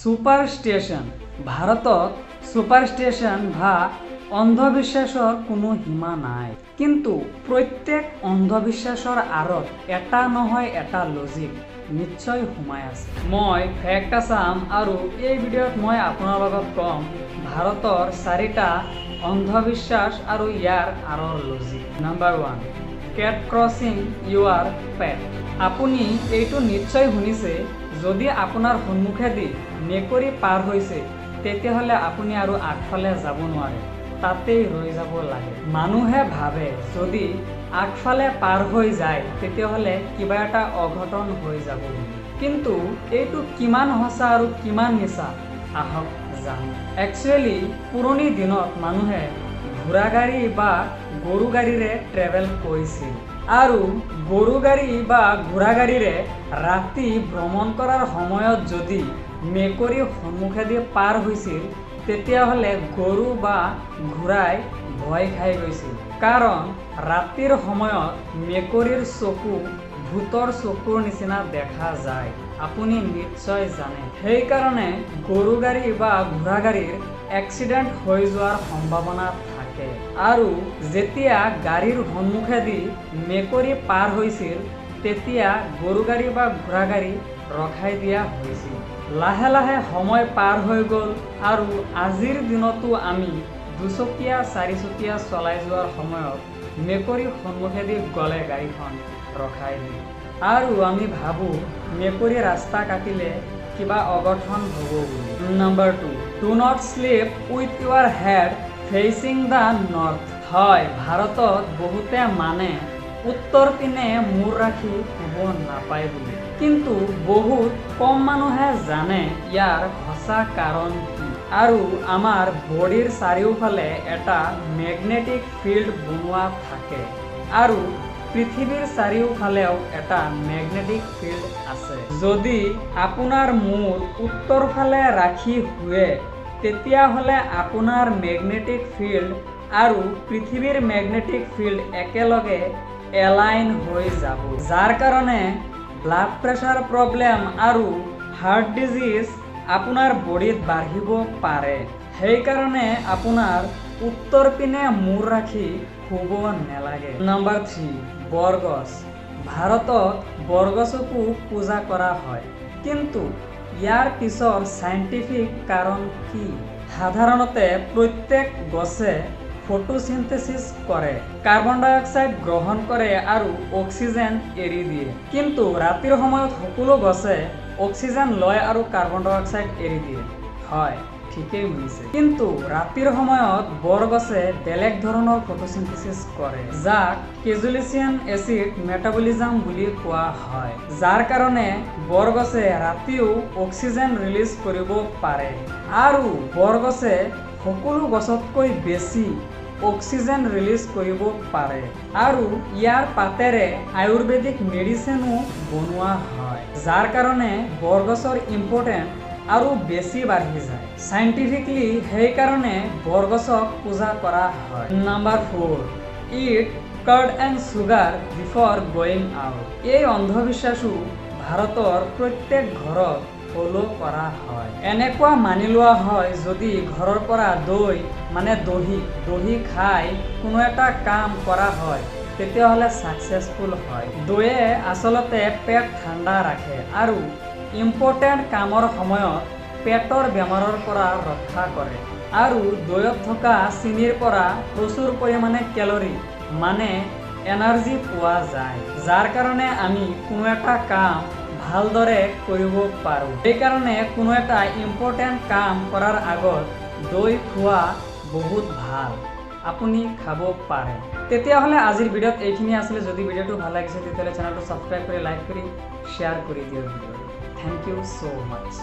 ছুপাৰষ্টিশ্যন। ভাৰতত ছুপাৰষ্টিশ্যন বা অন্ধবিশ্বাসৰ কোনো সীমা নাই। কিন্তু প্ৰত্যেক অন্ধবিশ্বাসৰ আঁৰত এটা নহয় এটা লজিক নিশ্চয় সোমাই আছে। মই ফেক্ট আছাম আৰু এই ভিডিঅ'ত মই আপোনাৰ লগত ক'ম ভাৰতৰ চাৰিটা অন্ধবিশ্বাস আৰু ইয়াৰ আঁৰৰ logic. Number 1, cat crossing your path. আপুনি এইটো নিশ্চয় শুনিছে, যদি আপোনাৰ সন্মুখেদি মেকুৰী পাৰ হৈছে, তেতিয়াহ'লে আপুনি আৰু আগফালে যাব নোৱাৰে, তাতেই ৰৈ যাব লাগে। মানুহে ভাবে যদি আগফালে পাৰ হৈ যায়, তেতিয়াহ'লে কিবা এটা অঘটন হৈ যাব বুলি। কিন্তু এইটো কিমান সঁচা আৰু কিমান মিছা, আহক জানো। একচুৱেলি পুৰণি দিনত মানুহে ঘোঁৰা গাড়ী বা গৰু গাড়ীৰে ট্ৰেভেল কৰিছিল আৰু গৰু গাড়ী বা ঘোঁৰা গাড়ীৰে ৰাতি ভ্ৰমণ কৰাৰ সময়ত যদি মেকুৰী সন্মুখেদি পাৰ হৈছিল, তেতিয়াহ'লে গৰু বা ঘোঁৰাই ভয় খাই গৈছিল, কাৰণ ৰাতিৰ সময়ত মেকুৰীৰ চকু ভূতৰ চকুৰ নিচিনা দেখা যায়, আপুনি নিশ্চয় জানে। সেইকাৰণে গৰু গাড়ী বা ঘোঁৰা গাড়ীৰ এক্সিডেণ্ট হৈ যোৱাৰ সম্ভাৱনা থাকে। আৰু যেতিয়া গাড়ীৰ সন্মুখেদি মেকুৰী পাৰ হৈছিল, তেতিয়া গৰু গাড়ী বা ঘোঁৰা গাড়ী ৰখাই দিয়া হৈছিল। লাহে লাহে সময় পাৰ হৈ গ'ল আৰু আজিৰ দিনতো আমি দুচকীয়া চাৰিচকীয়া চলাই যোৱাৰ সময়ত মেকুৰী সন্মুখেদি গ'লে গাড়ীখন ৰখাই দিওঁ আৰু আমি ভাবোঁ মেকুৰী ৰাস্তা কাটিলে কিবা অঘটন হ'ব বুলি। Number 2, do not sleep with your head facing the north. হয়, ভাৰতত বহুতে মানে উত্তৰ পিনে মূৰ ৰাখি শুব নাপায় বুলি। কিন্তু বহুত কম মানুহে জানে ইয়াৰ সঁচা কাৰণ কি। আৰু আমাৰ বডিৰ চাৰিওফালে এটা মেগনেটিক ফিল্ড বনোৱা থাকে আৰু পৃথিৱীৰ চাৰিওফালেও এটা মেগনেটিক ফিল্ড আছে। যদি আপোনাৰ মূৰ উত্তৰ ফালে ৰাখি শুৱে, তেতিয়াহ'লে আপোনাৰ মেগনেটিক ফিল্ড আৰু পৃথিৱীৰ মেগনেটিক ফিল্ড একেলগে এলাইন হৈ যাব, যাৰ কাৰণে ব্লাড প্ৰেছাৰ প্ৰব্লেম আৰু হাৰ্ট ডিজিজ আপোনাৰ বডিত বাঢ়িব পাৰে। সেইকাৰণে আপোনাৰ উত্তৰ পিনে মূৰ ৰাখি শুব নালাগে। নাম্বাৰ 3, বৰগছ। ভাৰতত বৰগছকো পূজা কৰা হয়, কিন্তু ইয়াৰ পিছৰ চাইণ্টিফিক কাৰণ কি? সাধাৰণতে প্ৰত্যেক গছে ফটোচিনথেচিছ কৰে, কাৰ্বন ডাই অক্সাইড গ্ৰহণ কৰে আৰু অক্সিজেন এৰি দিয়ে। কিন্তু ৰাতিৰ সময়ত সকলো গছে অক্সিজেন লয় আৰু কাৰ্বন ডাই অক্সাইড এৰি দিয়ে। হয়, ঠিকেই শুনিছে। কিন্তু ৰাতিৰ সময়ত বৰগছে বেলেগ ধৰণৰ ফটোচিনথেচিছ কৰে, যাক কেজুলিচিয়ান এচিড মেটাবলিজম বুলি কোৱা হয়, যাৰ কাৰণে বৰগছে ৰাতিও অক্সিজেন ৰিলিজ কৰিব পাৰে আৰু বৰগছে সকলো গছতকৈ বেছি অক্সিজেন ৰিলিজ কৰিব পাৰে আৰু ইয়াৰ পাতেৰে আয়ুৰ্বেদিক মেডিচিনো বনোৱা হয়, যাৰ কাৰণে বৰগছৰ ইম্পৰ্টেণ্ট আৰু বেছি বাঢ়ি যায় চাইণ্টিফিকলি। সেইকাৰণে বৰগছক পূজা কৰা হয়। Number 4, eat curd and sugar before going out. এই অন্ধবিশ্বাসো ভাৰতৰ প্ৰত্যেক ঘৰত ফ'ল' কৰা হয়। এনেকুৱা মানি লোৱা হয়, যদি ঘৰৰ পৰা দৈ, মানে দহি দহি খাই কোনো এটা কাম কৰা হয়, তেতিয়াহ'লে ছাকচেছফুল হয়। দৈয়ে আচলতে পেট ঠাণ্ডা ৰাখে আৰু ইম্পৰ্টেণ্ট কামৰ সময়ত পেটৰ বেমাৰৰ পৰা ৰক্ষা কৰে আৰু দৈত থকা চেনিৰ পৰা প্ৰচুৰ পৰিমাণে কেলৰি, মানে এনাৰ্জি পোৱা যায়, যাৰ কাৰণে আমি কোনো এটা কাম ভালদৰে কৰিব পাৰোঁ। সেইকাৰণে কোনো এটা ইম্পৰ্টেণ্ট কাম কৰাৰ আগত দৈ খোৱা বহুত ভাল, আপুনি খাব পাৰে। তেতিয়াহ'লে আজিৰ ভিডিঅ'ত এইখিনি আছিলে। যদি ভিডিঅ'টো ভাল লাগিছে, তেতিয়াহ'লে চেনেলটো ছাবস্ক্ৰাইব কৰি, লাইক কৰি, শ্বেয়াৰ কৰি দিয়ক ভিডিঅ'টো। Thank you so much.